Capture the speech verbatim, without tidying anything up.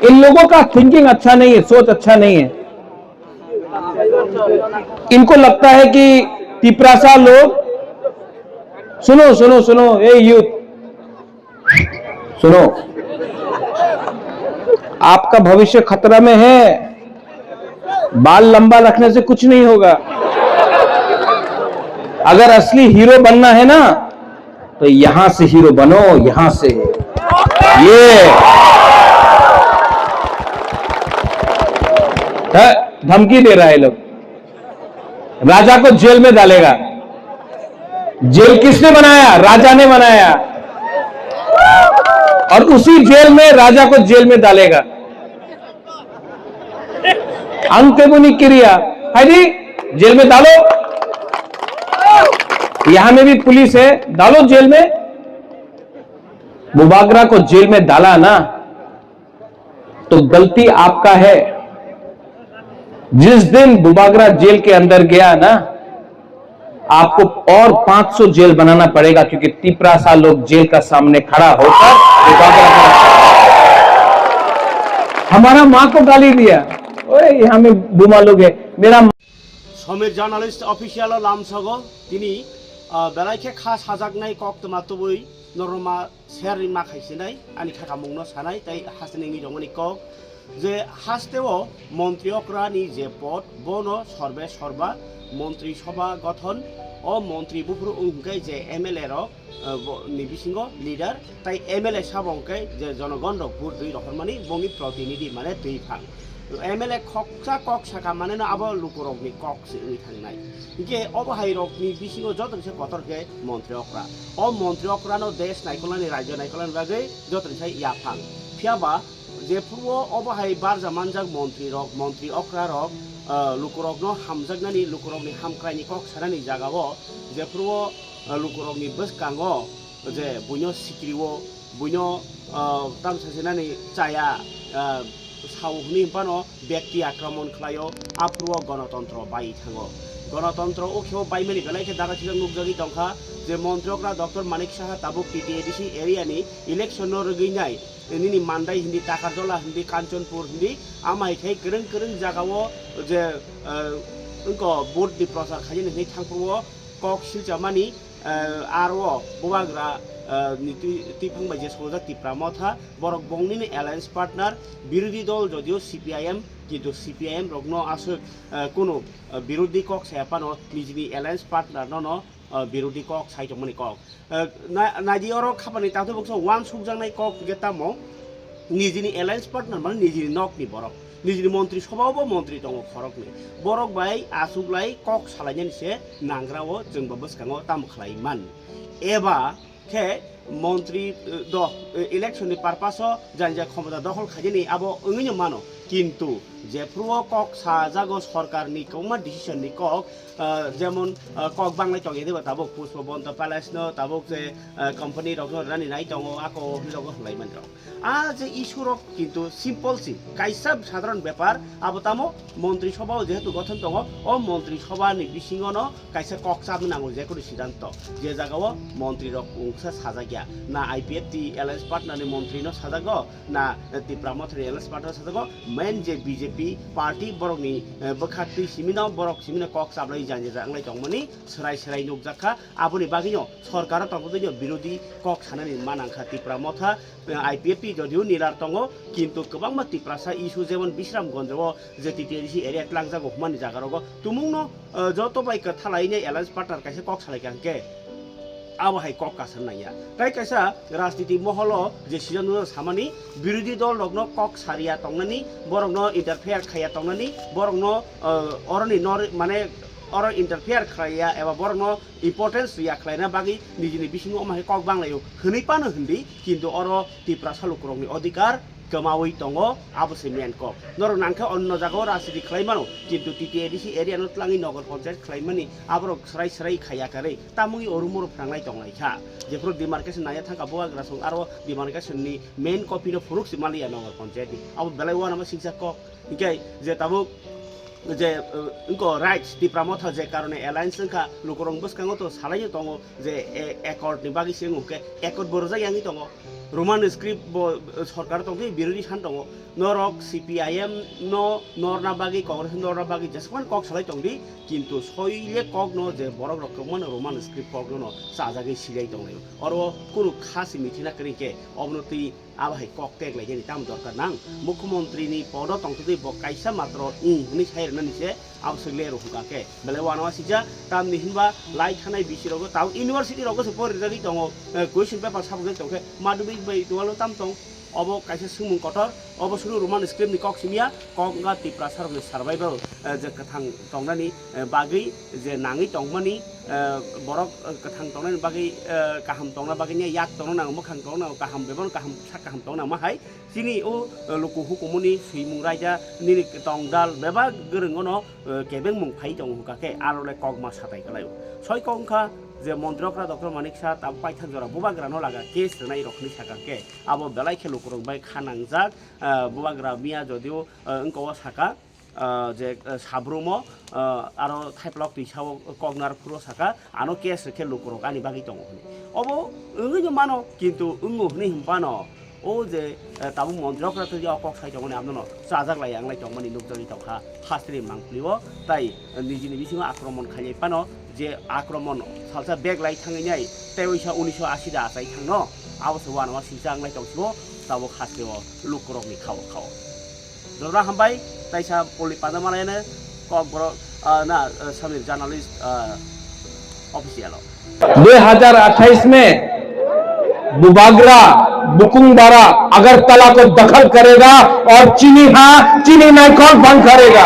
इन लोगों का थिंकिंग अच्छा नहीं है, सोच अच्छा नहीं है। इनको लगता है कि तिपरासा लोग, सुनो, सुनो, सुनो, ए यूथ, सुनो, आपका भविष्य खतरा में है। बाल लंबा रखने से कुछ नहीं होगा। अगर असली हीरो बनना है ना, तो यहां से हीरो बनो, यहां से। ये है, धमकी दे रहा है लोग। राजा को जेल में डालेगा। जेल किसने बनाया? राजा ने बनाया। और उसी जेल में राजा को जेल में डालेगा। अंत्यमुनि क्रिया, है जी, जेल में डालो। यहां में भी पुलिस है, डालो जेल में। बुबागरा को जेल में डाला ना, तो गलती आपका है। जिस दिन बुबागरा जेल के अंदर गया ना, आपको और पाँच सौ जेल बनाना पड़ेगा, क्योंकि तिपरासा लोग जेल का सामने खड़ा होकर बुबागरा का, हमारा माँ को गाली दिया। ओए, यहाँ में बुमा लोग है। मेरा Somir Journalist Official o lamsogo tini, ah, belai khe kha sajaknai koktwma tubui norma serni ma khaisinai ani khakamungno sanai tei haste nini rongmani kok je hasteo montri okrani je pod bono sorbe sorba montri sobha gothon o montri buphuru wng hwnkhe je M L A rok ah, bo, ni bisingo leader, tai M L A sabo hwnkhe je jonogon rok vote twi rohormani bongni protinidhi mane twi phang. M L A khoksa kok saka mane no abo lukurokni kok se wngwi thangnai. Hinkhe obo hai rokni bisingo joto ni se kotor khe montri okra. O montri okra no desh naikolnani, rajyo naikolnani bagwi joto ni sai yaphang. Phiya ba jephuru o obo hai barja manjak montri rok, montri okra rok, ah, lukurokno hamjaknani, lukurokni hamkraini kok sanani jagao jephuru o, ah, lukurokni bwskango je buino sikrio, buino, ah, tamsa sinani chaya, ah, sao hwnwi phano byakti akromon khlaio, aphuru o gonotontro bai thango. Gonotontro o kheo baimani belai khe dara thijak nukjagwi tongkha je montri okra Doctor Manik Saha tabuk T T A D C area ni election no rwgwi nai. Nini mandai hindi, Takarjola hindi, Kanchanpur hindi, amai khai kwrwng kwrwng jagao je, eh, wngko vote ni prochar khainani hinwi thangphuru o kok silchamani, eh, aro bubagra, eh, ni twi-, twiphang bai je sojak Tipra Motha, borok bongni ni alliance partner, birodhi dol jodio C P I M, kintu C P I M rokno aswk, eh, kunu, eh, birodhi kok saya phano nijini alliance partner no no, eh, birodhi kok sai tongmani kok. Eh, na-, naidi oro khapani takhuk buksa uansukjaknai kok hwnkhe tamo nijini alliance partner mane nijini nokni borok, nijini montri sobha o bo montri tongo khoroknwi, borok bai achuklai kok salainani se nangra o chwngbo bwskango tamo khlai man. Eba khe montri, eh, do, eh, election ni purpose o jani jani khomota dokhol khainani abo wngwino mano, kintu jephuru o kok sajago sorkar ni kwbangma decision ni kok, ah, jemon, ah, kok banglai tongya diba tabuk Pushpa Bonta Palace no, tabuk je, ah, company rok no rani nai tongo, ako hwnwi rok hwnlai mani rok. Ah, je issue rok kintu simple si, kaisa sadharon bepar, abo tamo montri sobha o jehetu gothon tongo, o montri sobha ni bisingo no kaisa kok chabwi nango jekunu siddhanto, je jaga o montri rok wngsa sajakya, na I P F T alliance partner ni montri no sajago, na Tipra Mothani alliance partner sajago, main je B J P party borokni, eh, bwkhaktwi simino borok simino kok chablai jani ja wnglai tongmani swrai swrai nukjakha. Aboni bagwino sorkaro tongthoino birodhi kok sanani manangkha Tipra Motha, eh, I P F T jodio nilar tongo, kintu kwbangma Tiprasa issue jemon Bisramganjo o je T T A D C area tlangjago hwnmani jagarogo tumungno, eh, joto bai kwthalaini alliance partner kaisa kok salaikha hwnkhe abo hai kok kasar nangya. Tai kaisa rajniti moholo je sijak nujak samani birodhi dol rokno kok sariya tongnani, borokno interfere khaiya tongnani, borokno, eh, oroni nor-, mane oro interfere khlaiya eba borokno importance riya khlaina bagwi nijini bisingo omo hai kok banglaio hwnwi phano hwndi, kintu oro Tiprasa lukurokni odhikar kwmawi tongo, abo se main kok. Norok nangkhe onno jagao rajniti khlai mano, kintu T T A D C area no twlangwi nogor panchayat khlai mani aborok swrai swrai khaiya karwi tamungwi orum orum phnanglai tonglai kha. Jephuru demarcation naiya thangkha bubagra song aro demarcation ni main copy no phunuk se maliya nogor panchayat ni, abo belai uanama singsa kok. Hinkhe je tabuk je, uh, wngkha rights Tipra Motha je karone alliance wngkha, lukurok bwskango to salaino tongo je, e, accord ni bagwi se wngkhe accord bo rwjak yangwi tongo. Roman script bo, uh, sorkar tongtwi birodhi san tongo. Norok C P I M no norna bagwi, Congress no norna bagwi jesukmani kok salai tongdi, kintu soile kok no je borok rok kwmano Roman script kok no no chajagwi silai tonglaio. Oro kunu kha simi thina kwrwi khe obono twi abo hai kok tek lai jani tamo dorkar nang? Mukhyamantri ni podo tongtwtwi bo kaisa matro wng hwnwi sai rwnani se abo swk le rw hwnkha khe. Belai uanama sijak, tamni hinba lai thanai bisi rogo tamo university rogo se pori rijagwi tongo, eh, question paper sabok jai tongkhe madhyamik bai dualo tam tong. Obo kaisa swngmung kotor, obo suru Roman script ni kok simiya, kok wngkha Tiprasa rokni survival, eh, je kwthang tongnani, eh, bagwi je nangwi tongmani, eh, borok, eh, kwthang tongnani bagwi, eh, kaham tongna bagwi niya, yak tongna nango, mwkhang tongna nango, kaham bebak kaham sak kaham tongna ma hai. Chini o, eh, luku hukumuni swimung raida nini tongdal bebak gwrwng ono, eh, kebengmung phai tongo hwnkha khe aro le kokma satai kwlaio. Soi kok wngkha je Montri okra Doctor Manik Saha tabuk paithak jora bubagrano laga case rwnai rok hinwi sakha khe abo belai khe lukurok bai kha nangjak, eh, bubagra miya jodio, eh, wngkha o sakha, ah, je, ah, sabrumo, ah, aro thaiplok twisao koknar phuro saka, ano case rwkhe lukurok ani bagwi tongo hwnwi. Obo wngwi no mano, kintu wngo hwnwi hwnphano o je, ah, tabuk montri okra twi o kok sai tongmani abono chajak lai yang lai tongmani nukjagwi tongkha hasteni mangpili o, tai nijini bisingo akromon khailai phano je akromon salsa bag lai thangwi nai tei uisa unisho asi da achai thangno abo se uanama singcha wnglai tongsibo tabuk hasteo lukurokni khao khao. Jora hambai, taisa poli pada malaine kok borok, ah, na, ah, samir journalist, ah, official o. दो हज़ार अट्ठाईस में बुबागरा बुकुंगबारा अगरतला को दखल करेगा और चीनी हाँ चीनी नाइकॉन बंद करेगा।